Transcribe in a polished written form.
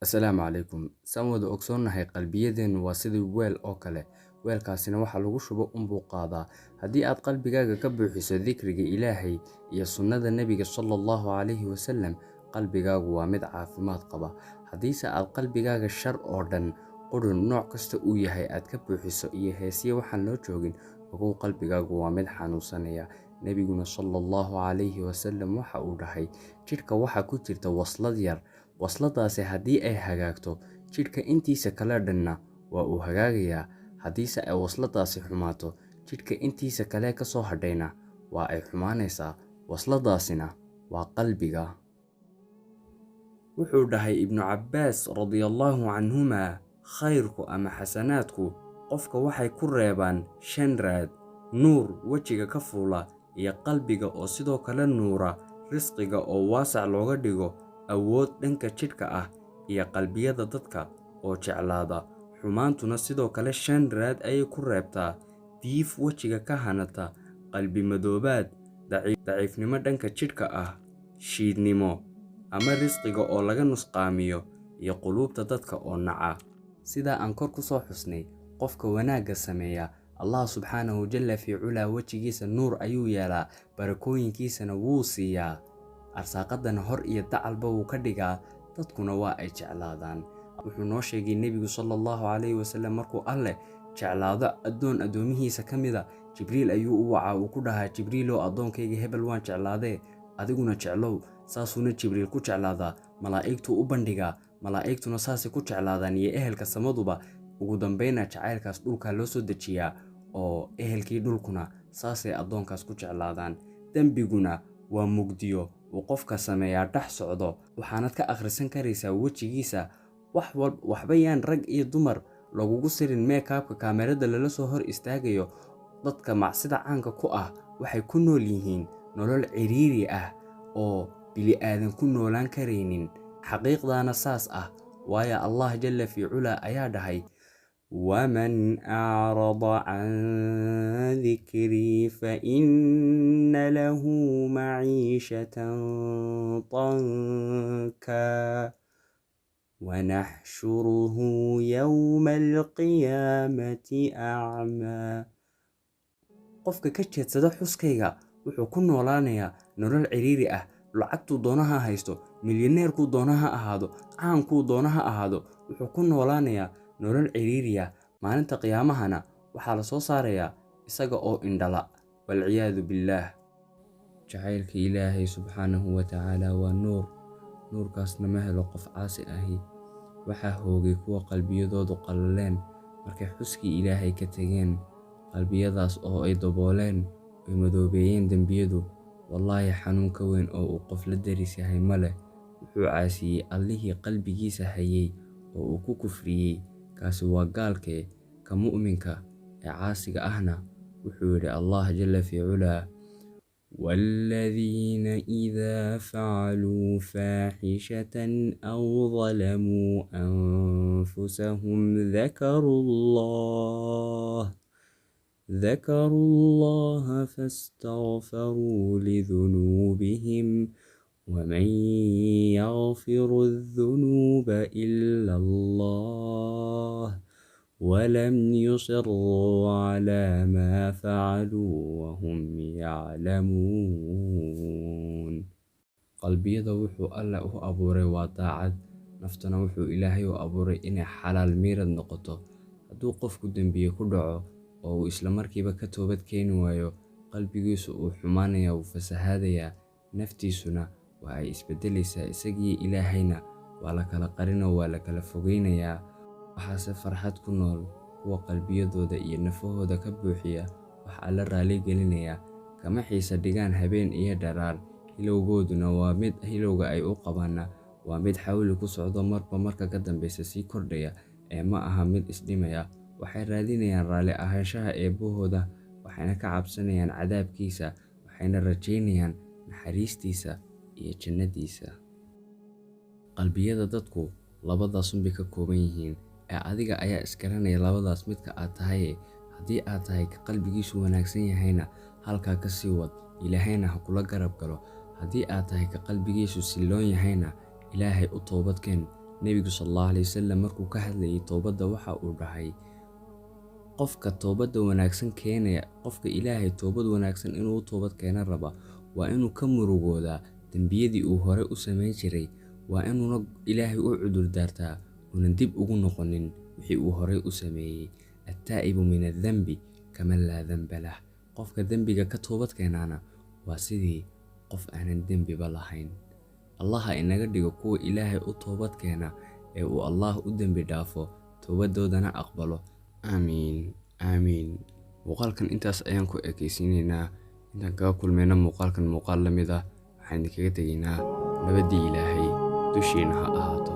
Assalaamu calaykum. Saan wada ogsoonnahay, qalbiyadeennu waa sidii weel oo kale. Weelkaasina waxa lagu shubo unbuu qaadaa. Haddii aad qalbigaaga ka buuxiso dikriga Ilaahay iyo sunnada Nebiga sallallahu calayhi wasallam, qalbigaagu waa mid caafimaad qaba. Haddiise aad qalbigaaga shar oo dhan, qudhun nooc kasta uu yahay aad ka buuxiso iyo heesyo waxaan loo joogin, ogow, qalbigaagu waa mid xanuunsanaya. Nebiguna sallallahu calayhi wasallam waxa uu dhahay, jidhka waxaa ku jirta waslad yar. Wasladaasi haddii ay hagaagto, jidhka intiisa kale dhanna waa uu hagaagayaa. Haddiise ay wasladaasi xumaato, jidhka intiisa kale ka soo hadhayna waa ay xumaanaysaa. Wasladaasina waa qalbiga. Wuxuu dhahay Ibnu Cabbaas radiyallahu canhumaa, khayrku ama xasanaadku qofka waxay ku reebaan shan raad: nuur wejiga ka fuula iyo qalbiga oo sidoo kale nuura, risqiga oo waasac looga dhigo, awood dhanka jidhka ah, iyo qalbiyada dadka oo jeclaada. Xumaantuna sidoo kale shan raad ayay ku reebtaa: diif wejiga ka hanata, qalbi madoobaad, daciifnimo dhanka jidhka ah, shiidnimo ama risqiga oo laga nusqaamiyo, iyo quluubta dadka oo naca. Sidaa aan kor ku soo xusnay, qofka wanaagga sameeya, Allah subxaanahu jalla fii culaa wejigiisa nuur ayuu yeelaa, barakooyinkiisana wuu siiyaa, arsaaqadana hor iyo dacalba wuu ka dhigaa, dadkuna waa ay jeclaadaan. Wuxuu noo sheegay Nebigu sallallahu calayhi wasallam, markuu Alleh jeclaado addoon addoomihiisa ka mida, Jibriil ayuu u wacaa, uu ku dhahaa, "Jibriilow, addoonkayga hebel waan jeclaadee, adiguna jeclow." Saasuuna Jibriil ku jeclaadaa, malaa'igtuu u bandhigaa, malaa'igtuna saasay ku jeclaadaan iyo ehelka samaduba. Ugu dambayna jacaylkaas dhulkaa loo soo dejiyaa, oo ehelkii dhulkuna saasay addoonkaas ku jeclaadaan. Dembiguna waa mugdiyo uu qofka sameeyaa dhex socdo, waxaanad ka akhrisan karaysaa wejigiisa. Wax waxba yaan rag iyo dumar lagugu sirin makeup-ka kaamirada lala soo hor istaagayo. Dadka macsida caanka ku ah waxay ku nool yihiin nolol ciriiri ah oo bili-aadan ku noolaan karaynin. Xaqiiqdaana saas ah, waayo Allah jalla fii culaa ayaa dhahay, "ومن أعرض عن ذكري فإن له معيشة ضنكا ونحشره يوم القيامة أعمى." Qofka ka jeedsada xuskayga wuxuu ku noolaanayaa nolol ciriiri ah. Lacagtuu doono ha haysto, milyaneerkuu doono ha ahaado, caankuu doono ha ahaado, wuxuu ku noolaanayaa nolol ciriiri ah. Maalinta qiyaamahana waxaa la soo saarayaa isaga oo indhala, walciyaadu billaah. Jacaylka Ilaahay subxaanahu wa tacaala waa nuur, nuurkaasna ma helo qof caasi ahi. Waxaa hoogay kuwa qalbiyadoodu qallaleen markay xuskii Ilaahay ka tageen, qalbiyadaas oo ay dabooleen oy madoobeeyeen dembiyadu. Wallaahi, xanuun ka weyn oo uu qof la deris yahay ma leh. Wuxuu caasiyey Allihii qalbigiisa hayay oo uu ku kufriyey. Kaasi waa gaalkee. Ka mu'minka ee caasiga ahna wuxuu yidhi Allah jalla fii culaa, "والذين إذا فعلوا فاحشة أو ظلموا أنفسهم ذكروا الله فاستغفروا لذنوبهم ومن يغفر الذنوب إلا الله ولم يصروا على ما فعلوا وهم يعلمون." Qalbiyada wuxuu Alle u abuuray waa daacad, naftana wuxuu Ilaahay u abuuray inay xalaal miirad noqoto. Hadduu qofku dembiye ku dhaco oo uu isla markiiba ka toobad keeni waayo, qalbigiisu uu xumaanayaa, wuu fasahaadayaa, naftiisuna waa ay isbeddelaysaa, isagii Ilaahayna waa la kala qarinoo waa la kala fogeynayaa. Waxaase farxad ku nool kuwa qalbiyadooda iyo nafahooda ka buuxiya wax Alle raali gelinaya. Kama xiisa dhigaan habeen iyo dharaar, hilowgooduna waa mid hilowga ay u qabaanna waa mid xawli ku socdo, marba marka ka dambeysa sii kordhaya ee ma aha mid isdhimaya. Waxay raadinayaan raalli ahaanshaha Eebbahooda, waxayna ka cabsanayaan cadaabkiisa, waxayna rajaynayaan naxariistiisa iyo jannadiisa. Qalbiyada dadku labadaas unbay ka kooban yihiin, ee adiga ayaa isgaranaya labadaas midka aad tahay. Haddii aad tahay ka qalbigiisu wanaagsan yahayna, halkaa ka sii wad, Ilaahayna ha kula garab galo. Haddii aad tahay ka qalbigiisu silloon yahayna, Ilaahay u toobad keen. Nebigu sala Allahu calayhi wasalam markuu ka hadlayay toobadda waxa uu dhahay: "Qofka toobadda wanaagsan keenaya, qofka Ilaahay toobad wanaagsan inuu u toobad keena raba, waa inuu ka murugoodaa dembiyadii uu hore u samayn jiray, waa inuuna Ilaahay u cudur daartaa, uunan dib ugu noqonin wixii uu horey u sameeyey. Attaa'ibu min addanbi kaman laa danba lah." Qofka dembiga ka toobad keenaana waa sidii qof aanan dembiba lahayn. Allaha inaga dhigo kuwa Ilaahay u toobad keena ee uu Allah u dembi dhaafo, toobadoodana aqbalo. Aamiin, aamiin. Muuqaalkan intaas ayaan ku ekaysiinaynaa. Intaan kaga kulmayna muuqaalkan muuqaal la mid ah, waxaan idinkaga tegaynaa nabaddii Ilaahay dushiina ha ahaato.